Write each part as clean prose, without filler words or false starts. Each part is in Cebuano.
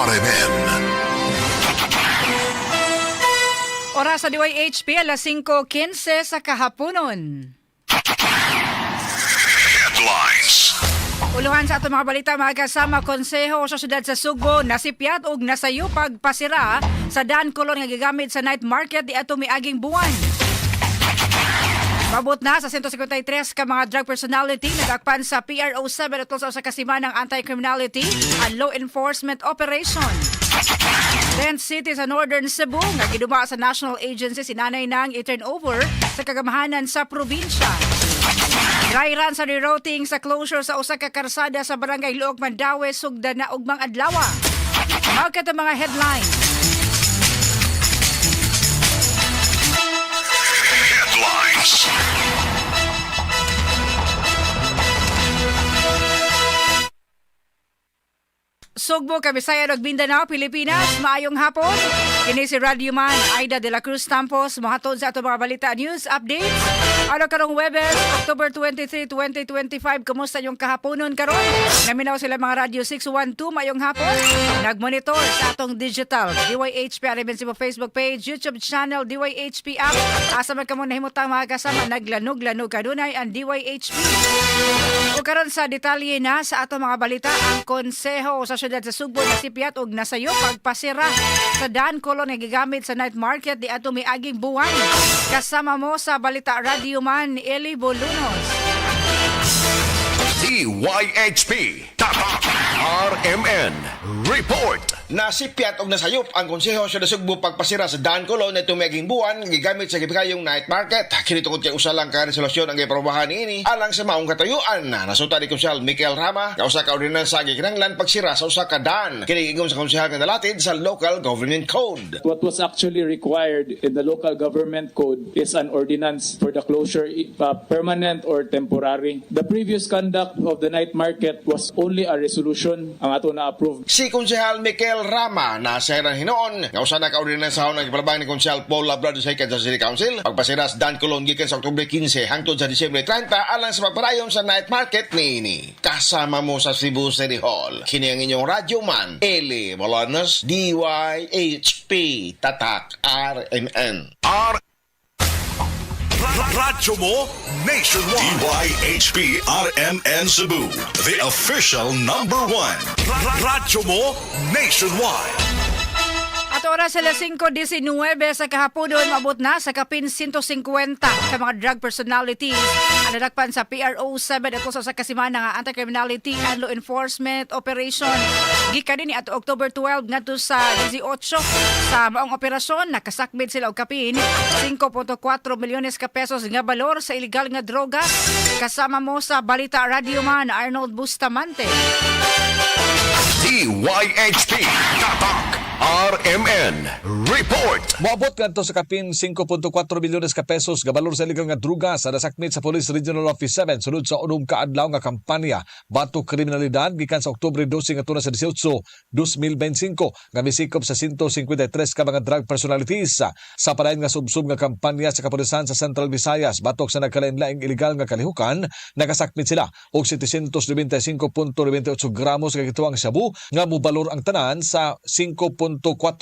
RMN. Oras sa DYHP, alas 5:15 sa kahaponon. Headlines. Uluhan sa atong mga balita, mga kasama, konseho sa syudad sa Sugbo nasipyat og nasayo pagpasira sa Dan Colon nga gigamit sa night market di ato miaging buwan. Mabot na sa 153 ka mga drug personality nagakpan sa PRO 7 atol sa usa ka semana ng anti-criminality and law enforcement operation. 10 cities sa Northern Cebu nga giduma sa national agency sinanay nang i-turn over sa kagamahanan sa probinsya. Dry run sa rerouting sa closure sa usa ka karsada sa Barangay Looc, Mandaue, sugdan na ugmang adlaw. Mao kato mga headlines. Headlines. Sugbo, Kabisayan ug Mindanao, Pilipinas, maayong hapon. Kini si Radio Man Aida de la Cruz Tampos, mohatod sa ato mga balita news updates. Ano karong Webes, October 23, 2025? Kumusta yung kahaponon karon? Naminaw sila mga Radio 612, maayong hapon. Nagmonitor sa atong digital DYHP RMN Cebu Facebook page, YouTube channel, DYHP app. Asa man kamo nahimutang, mga kasama, naglanog-lanog kadunay ang DYHP. O karon sa detalye na sa atong mga balita, ang konseho sa syudad sa Sugbo nasipyat og nasayo pagpasira sa Dan Colon nga gigamit sa night market di ato miaging buwan. Kasama mo sa balita, Radio Man Eli Bolunos. DYHP. Tatak RMN. Report. Nasipyat og nasayop ang konseho sa Sugbo pagpasira sa Dan Colon na tumeging buwan gigamit sa gibikayong night market. Kini tungod kay usa lang ka resolusyon ang giprobahan niini alang sa maong katuyuan. Nasuta ni Konsehal Michael Rama nga usa ka ordinansa gikinahanglan pagsira sa usa ka dan. Kini ingon sa konsehal nga nalatid sa local government code. What was actually required in the local government code is an ordinance for the closure, permanent or temporary. The previous conduct of the night market was only a resolution ang ato na-approve. Si Konsehal Michael Rama na sahiran hinuon nga usa na ka ordinansa ang gipalabang ni Konsehal Paul Labrado sa sa City Council pagpasira sa Dan Colon gikan sa Oktubre 15 hangtod sa Disyembre 30 alang sa pagpadayon sa night market niini. Kasama mo sa Cebu City Hall. Kini ang inyong radyo man, Eli Bolanos, DYHP, Tatak RMN. R Radyo mo nationwide. DYHP RMN Cebu, the official number one. Radyo mo nationwide. At oras sa alas 5:19 sa kahaponon, maabot na sa kapin 150 sa mga drug personalities ang nadakpan sa PRO 7 ato sa kasimana nga anti-criminality and law enforcement operation. Gikan ni ato October 12 ngadto sa 18 sa maong operasyon, nakasakmit sila og kapin 5.4 milyones ka pesos nga balor sa illegal nga droga. Kasama mo sa balita, Radyoman Arnold Bustamante. DYHP Tatak RMN Report. Moabot ngadto sa kapin 5.4 milyones ka pesos gabalor sa illegal nga druga sa nasakmit sa Police Regional Office 7 sulod sa 6 ka adlaw nga kampanya batok kriminalidad gikan sa Oktubre 12 ngadto na sa 18, 2025 nga misikop sa 153 ka mga drug personalities sa padayon nga subsob nga kampanya sa kapulisan sa Central Visayas batok sa nagkalain-laing ilegal nga kalihukan. Nakasakmit sila og 795.98 gramos nga gituang shabu nga mobalor ang tanan sa 5.4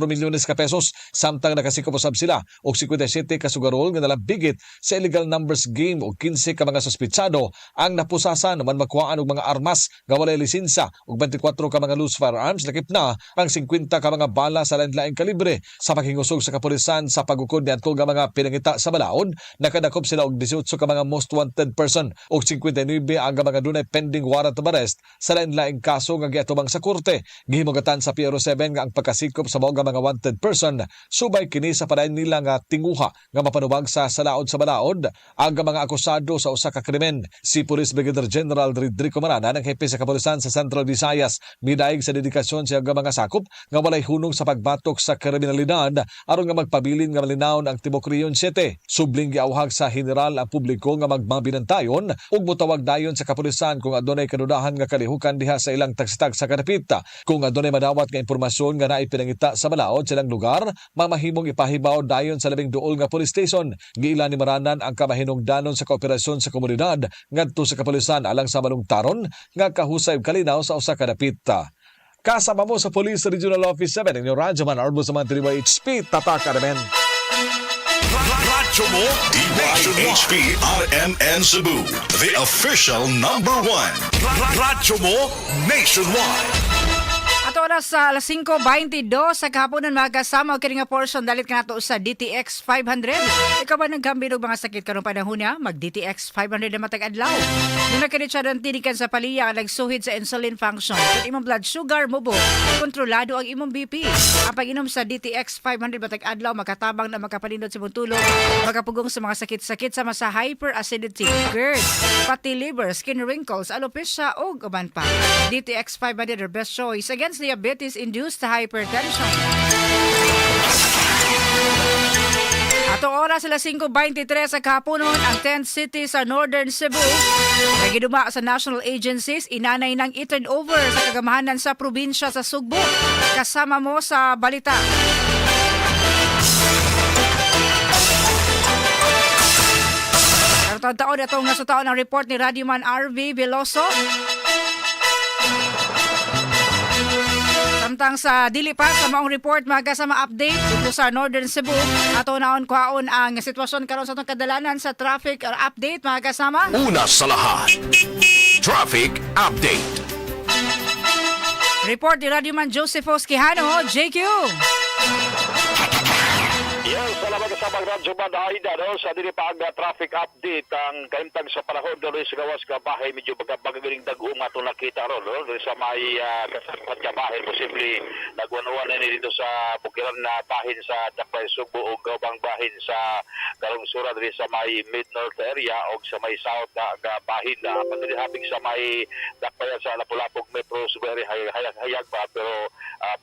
milyones ka pesos, samtang nakasikop usab sila og 57 ka sugarol nga nalambigit sa illegal numbers game og 15 ka mga suspitsado ang napusasan man makuhaan og mga armas nga walay lisensya og 24 ka mga loose firearms, lakip na ang 50 ka mga bala sa lain-laing kalibre. Sa paghingusog sa kapulisan sa pagukod niadto nga mga pinangita sa balaod, nakadakop sila og 18 ka mga most wanted person og 59 ang mga dunay pending warrant of arrest sa lain-laing kaso nga giatubang sa korte. Gihimugatan sa PRO 7 nga ang pagkasikop sa mao nga mga wanted person subay kini sa padayon nila nga tinguha nga mapanubag sa salaod sa balaod ang mga akusado sa usa ka krimen. Si Police Brigadier General Rodrigo Marana ng hepe sa kapulisan sa Central Visayas midaig sa dedikasyon sa mga sakop nga walay hunong sa pagbatok sa kriminalidad aron nga magpabilin nga malinawon ang tibok Region 7. Subling giawhag sa general ang publiko nga magmabinantayon ug motawag dayon sa kapulisan kung adunay kadudahan nga kalihukan diha sa ilang tagsitag sa kadapit. Kung adunay madawat nga impormasyon nga naay pinangita sa balaod sa ilang lugar, mamahimong ipahibaw dayon sa labing duol nga police station. Giila ni Maranan ang kamahinungdanon sa kooperasyon sa komunidad ngadto sa kapulisan alang sa malungtaron nga kahusay ug kalinaw sa usa ka dapit. Kasama mo sa Police Regional Office 7, inyong Radyoman, Arbo sa mga HP, Tatak RMN. Radyo mo, DYHP RMN Cebu, the official number one. Radyo mo, nationwide. Ato oras sa alas 5:22 sa kahaponan, mga kasama, og kini nga portion dalit kanato sa DTX 500. Ikaw ba nagkambin og mga sakit karong panahon niya? Mag DTX 500 na matag adlaw. Duna kini siya ng tinikan sa paliya nga nagsuhid sa insulin function. Kung imong blood sugar mubo, kontrolado ang imong BP. Ang pag-inom sa DTX 500 matag adlaw makatabang na makapalindot sa imong tulog, makapugong sa mga sakit-sakit sama sa hyperacidity, GERD, fatty liver, skin wrinkles, alopecia ug uban pa. DTX 500, your best choice against diabetes-induced hypertension. Ato oras alas 5:23 sa kahaponon, ang 10 city sa Northern Cebu nagiduma sa national agencies inanay ng i-turn over sa kagamahanan sa probinsya sa Sugbo. Kasama mo sa balita. Karong taon atong nasa taon ang report ni Radyoman RV Veloso. Samtang sa dili pa sa maong report, mga kasama, update dito sa Northern Cebu, ato naon kwaon ang sitwasyon karon sa atong kadalanan sa traffic or update, mga kasama. Una sa lahat. Traffic Update. Report ni Radyoman Joseph Quijano, JQ. Yes, salamat sa Radyo Band Aida, no, sa dili pa ang traffic update, ang kahimtang sa panahon diri sa gawas ka bahay medyo bagagaling dagom ato nakita ron, no, diri sa may kasangkot nga bahay, posible nagwanuan na ni dito sa bukiran na bahin sa Dakbay Sugbo ug ubang bahin sa Karungsura diri sa may Mid North area og sa may south na nga bahin na apan diri hapig sa may Dakbayan sa Lapu-Lapu Metro Cebu area hayag, hayag pa, pero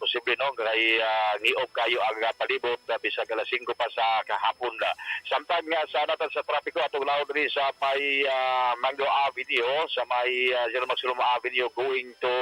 posible, no, kay ngiog kayo ang palibot bisag alas 5 pa sa kahapon na. Samtang nga sa natan sa trapiko atong laod diri sa may Mango Avenue, sa may General Maximo Avenue going to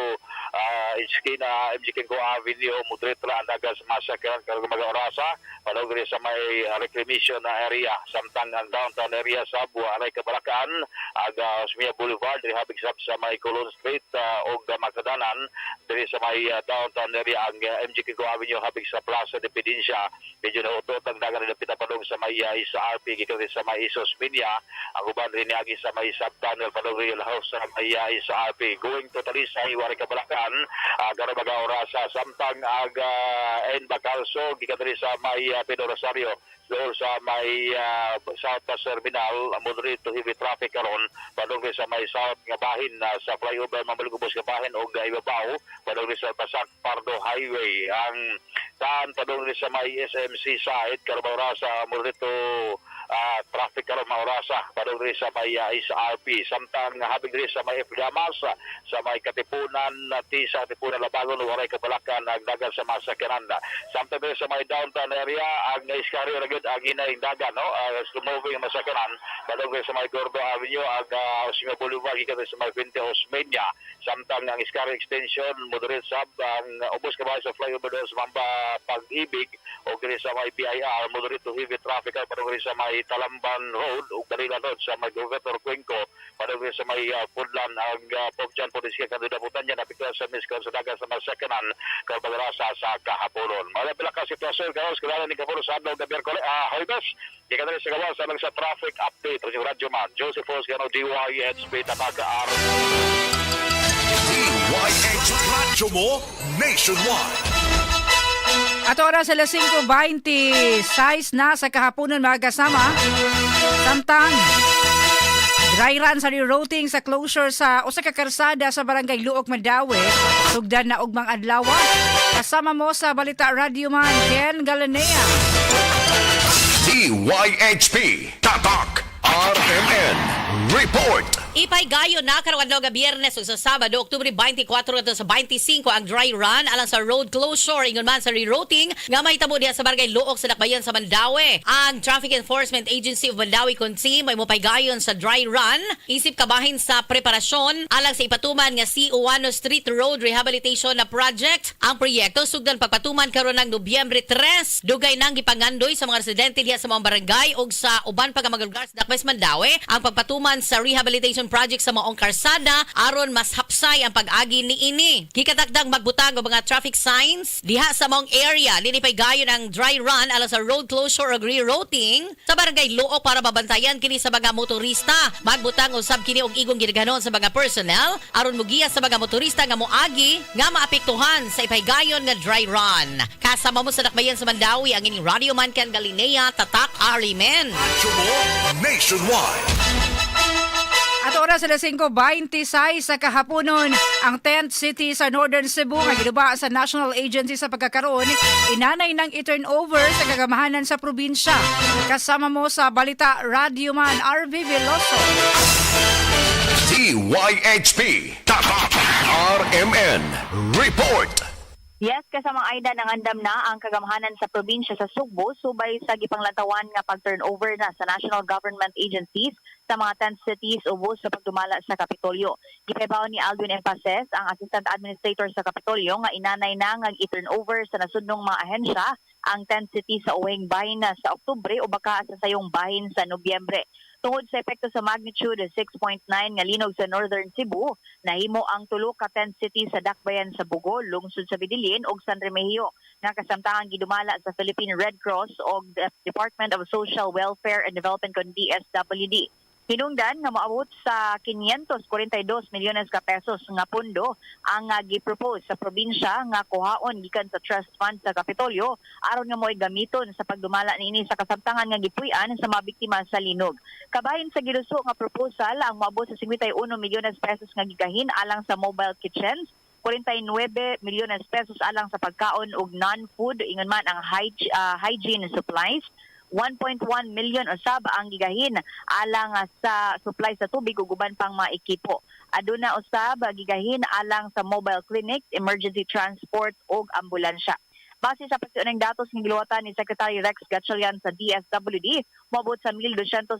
Iskina MG Go Avenue, moderate ra ang dagan sa masakyan karong mga orasa padung diri sa may reclamation na area. Samtang ang downtown area sa Buaray Kabalakan ag Osmeña Boulevard diri habig sab sa may Colon Street og Makadanan diri sa may downtown area, ang MGK Go Avenue habig sa Plaza de Pedencia medyo nautot ang dagan nila padung sa may sa RP gikan diri sa may Osmeña. Ang uban rin niagi sa may subtunnel padung Real House sa may sa RP going to Talisay, Waray Kabalakan karon mga orasa. Samtang ag N. Bacalso gikan diri sa may Pedro Rosario doon sa may South Terminal, moderate to heavy traffic karon padung sa may south nga bahin na sa flyover Mamalugubos nga bahin og ibabaw padung sa Basak Pardo Highway. Ang daan padung sa may SMC side karon mga orasa, moderate to traffic karon mga orasa padung diri sa may SRP. Samtang habig diri sa may F. Llamas sa may Katipunan Tisa, Katipunan Labagon, Waray Kabalakan ang dagan sa masakyanan. Samtang diri sa may downtown area ang Escario ra gyud ang hinayng dagan, no, slow moving ang masakyanan padung diri sa may Gordo Avenue ag Osmeña Boulevard gikan diri sa may Fuente Osmeña. Samtang ang Escario Extension, moderate sab ang ubos kabayo sa flyover doon sa Mamba Pag-ibig o diri sa may BIR, moderate to heavy traffic ang padung diri sa may Talamban Road ug Darila Road sa may Governor Cuenco padung diri sa may Pudlan ang Pope John Paul II kanto dabutan niya napikla sa miscon sa dagan sa masakyanan karong sa kahaponon. Mga pila ka sitwasyon karon sa ni Kapuro sa adlaw gabi Huwebes. Di ka diri sa gawas sa sa traffic update sa Radyo Man Joseph Osgano, DYHP Tabaga R. DYH Radyo mo, nationwide. At oras alas 5:26 na sa kahaponan, mga kasama. Samtang dry run sa rerouting sa closure sa usa ka karsada sa Barangay Luok, Mandaue, sugdan na ugmang adlaw. Kasama mo sa balita, Radyo Man Ken Galanea. DYHP Tatak RMN Report. Ipaygayon na karong adlaw nga Biyernes ug sa Sabado, Oktubre 24 ngadto sa 25 ang dry run alang sa road closure ingon man sa rerouting nga mahitabo diha sa Barangay Luok sa Dakbayan sa Mandaue. Ang Traffic Enforcement Agency of Mandaue Conti may mopaygayon sa dry run isip kabahin sa preparasyon alang sa ipatuman nga C. Uwano Street Road Rehabilitation na project. Ang proyekto sugdan pagpatuman karon ng Nobyembre 3. Dugay nang gipangandoy sa mga residente diha sa mga barangay ug sa uban pa nga mga lugar sa Dakbay sa Mandaue ang pagpatuman sa rehabilitation reconstruction project sa maong karsada aron mas hapsay ang pag-agi niini. Gikatakdang magbutang og mga traffic signs diha sa maong area. Linipay gayon ang dry run alang sa road closure o rerouting sa barangay Looc para mabantayan kini sa mga motorista. Magbutang usab kini og igong gidaghanon sa mga personnel aron mugiya sa mga motorista nga moagi nga maapektuhan sa ipahigayon nga dry run. Kasama mo sa dakbayan sa Mandawi ang ining Radio Man Ken Galinea, Tatak RMN. Radyo mo nationwide. At oras alas 5:26 sa kahaponon, ang tent city sa Northern Cebu nga giduba sa National Agency sa pagkakaroon, inanay ng i-turn over sa kagamahanan sa probinsya. Kasama mo sa Balita, Radyoman RV Veloso. DYHP Tatak RMN Report. Yes, kasamang Aida, nangandam na ang kagamhanan sa probinsya sa Sugbo subay sa gipanglantawan nga pag-turnover na sa national government agencies sa mga tent cities ubos sa pagdumala sa Kapitolyo. Gipahibaw ni Alvin Empases, ang Assistant Administrator sa Kapitolyo, nga inanay na nga i-turnover sa nasudnong mga ahensya ang tent city sa uwing bahin na sa Oktubre o baka sa sayong bahin sa Nobyembre. Tungod sa epekto sa magnitude 6.9 nga linog sa Northern Cebu, nahimo ang tulo ka tent city sa Dakbayan sa Bogo, lungsod sa Medellin ug San Remigio nga kasamtangang gidumala sa Philippine Red Cross ug the Department of Social Welfare and Development kon DSWD. Hinungdan nga moabot sa 542 milyones ka pesos nga pundo ang gipropose sa probinsya nga kuhaon gikan sa trust fund sa Kapitolyo aron nga mo'y gamiton sa pagdumala niini sa kasamtangan nga gipuy-an sa mga biktima sa linog. Kabahin sa giluso nga proposal ang moabot sa 51 milyones pesos nga gigahin alang sa mobile kitchens, 49 milyones pesos alang sa pagkaon ug non-food ingon man ang hygiene supplies, 1.1 million usab ang gigahin alang sa supply sa tubig ug uban pang mga ekipo. Aduna usab gigahin alang sa mobile clinics, emergency transport ug ambulansya. Base sa pagtuon datos ng giluwatan ni Secretary Rex Gatchalian sa DSWD, moabot sa 1,227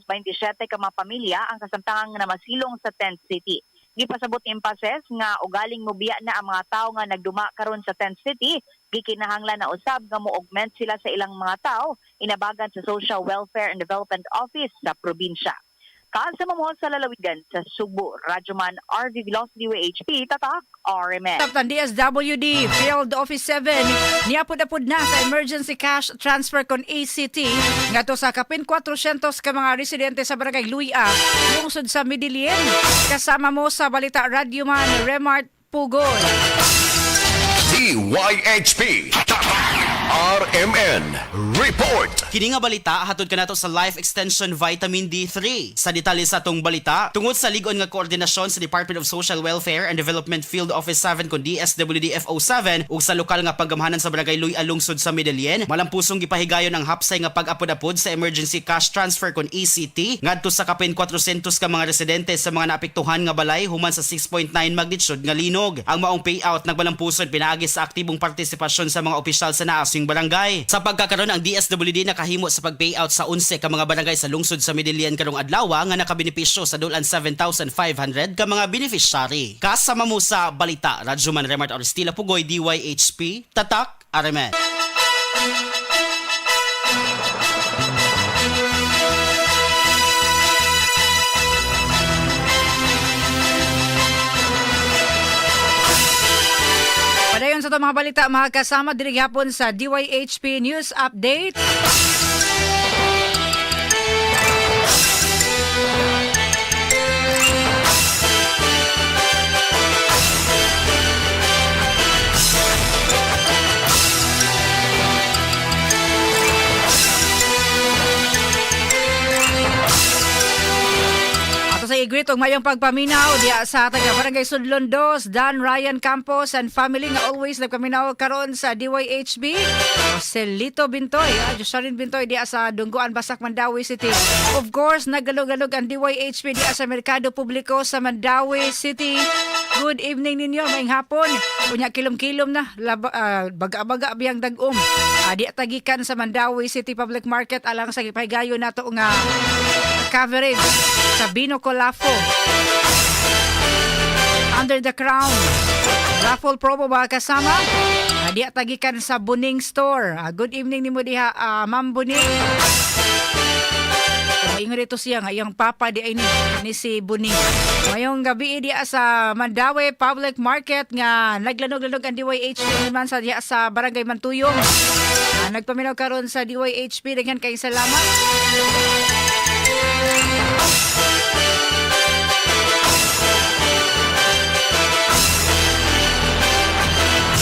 ka mga pamilya ang kasamtangang namasilong sa tent city. Gipasabot ni Empases nga ugaling mobiya na ang mga tawo nga nagduma karon sa tent city, gikinahanglan na usab nga mo-augment sila sa ilang mga tao inabagan sa Social Welfare and Development Office sa probinsya. Kasama mo sa lalawigan sa Sugbo, Radyoman RV Velocity WHP, Tatak, RMN. Taptan DSWD Field Office 7 niapod-apod na sa emergency cash transfer kon ACT ngadto sa kapin 400 ka mga residente sa barangay Luya, lungsod sa Medellin. Kasama mo sa Balita, Radyoman Remart Pugol. DYHP Tatak RMN Report. Kini nga balita hatod kanato sa Life Extension Vitamin D3. Sa detalye sa atong balita, tungod sa ligon nga koordinasyon sa Department of Social Welfare and Development Field Office 7 kon DSWD-FO7 ug sa lokal nga paggamhanan sa Barangay Luy lungsod sa Medellin, malampusong gipahigayon ang hapsay nga pag-apod-apod sa emergency cash transfer kon ECT ngadto sa kapin 400 ka mga residente sa mga naapektuhan nga balay human sa 6.9 magnitude nga linog. Ang maong payout nagbalampuson pinaagi sa aktibong partisipasyon sa mga opisyal sa naasing barangay. Sa pagkakaron, ang DSWD nakahimo sa pag-payout sa 11 ka mga barangay sa lungsod sa Medellin karong adlaw nga nakabenepisyo sa dulan 7,500 ka mga beneficiary. Kasama mo sa balita, Radyoman Remart Aristila Pugoy, DYHP, Tatak, RMN. Padayon sa itong mga balita, mga kasama diri gihapon sa DYHP News Update. Ato sa i-greet og mayong pagpaminaw diya sa taga Barangay Sudlon 2, Dan Ryan Campos and family nga always nagpaminaw karon sa DYHB. Joselito Bintoy, Jocelyn Bintoy diya sa Dunggoan, Basak, Mandaue City. Of course, nagalog-galog ang DYHB diya sa Merkado Publiko sa Mandaue City. Good evening ninyo, maayong hapon. Unya kilom-kilom na, baga-baga biyang dag-om. Diya tagikan sa Mandaue City Public Market alang sa gipahigayon nato nga coverage sa Bino Colafo. Under the Crown. Raffle promo ba kasama? Diya tagikan sa Buning Store. Good evening nimo diha, Ma'am Buning. Moingon dito siya nga iyang papa di ay ni si Buning. Mayong gabi diya sa Mandaue Public Market nga naglanog-lanog ang DYHP man sa diya sa Barangay Mantuyong. Nagpaminaw karon sa DYHP, daghan kayong salamat.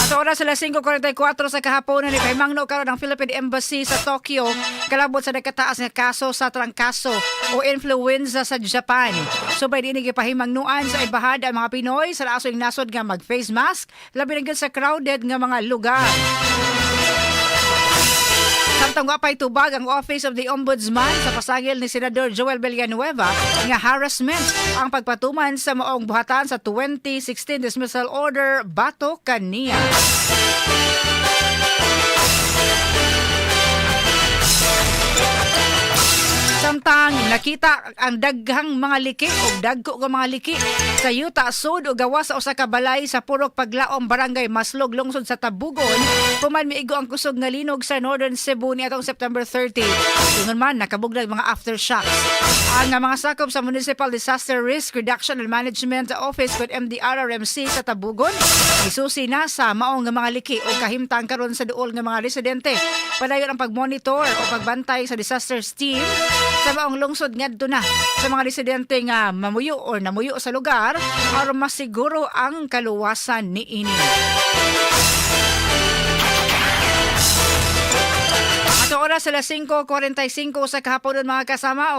At oras alas 5:44 sa kahaponan ni pahimangno karon ang Philippine Embassy sa Tokyo kalabot sa nagkataas nga kaso sa trangkaso o influenza sa Japan. Subay dinhi, gipahimangnuan sa embahada ang mga Pinoy sa asoing nasod nga mag face mask, labi na gyud sa crowded nga mga lugar. Samtang wa pay tubag ang Office of the Ombudsman sa pasagil ni Senador Joel Villanueva nga harassment ang pagpatuman sa maong buhatan sa 2016 dismissal order batok kaniya. Samtang nakita ang daghang mga liki o dagko nga mga liki sa yuta sud o gawas sa usa ka balay sa Purok Paglaom, Barangay Maslog, lungsod sa Tabugon, human miigo ang kusog nga linog sa Northern Cebu niadtong September 30. Ingon man, nakabuglag mga aftershocks. Ang mga sakop sa Municipal Disaster Risk Reduction and Management Office kung MDRRMC sa Tabugon isusi na sa maong nga mga liki o kahimtang karon sa duol nga mga residente. Padayon ang pagmonitor o pagbantay sa disasters team sa maong lungsod ngadto na sa mga residente nga mamuyo or namuyo sa lugar aron masiguro ang kaluwasan niini. Ato oras alas 5:45 sa kahaponon, mga kasama.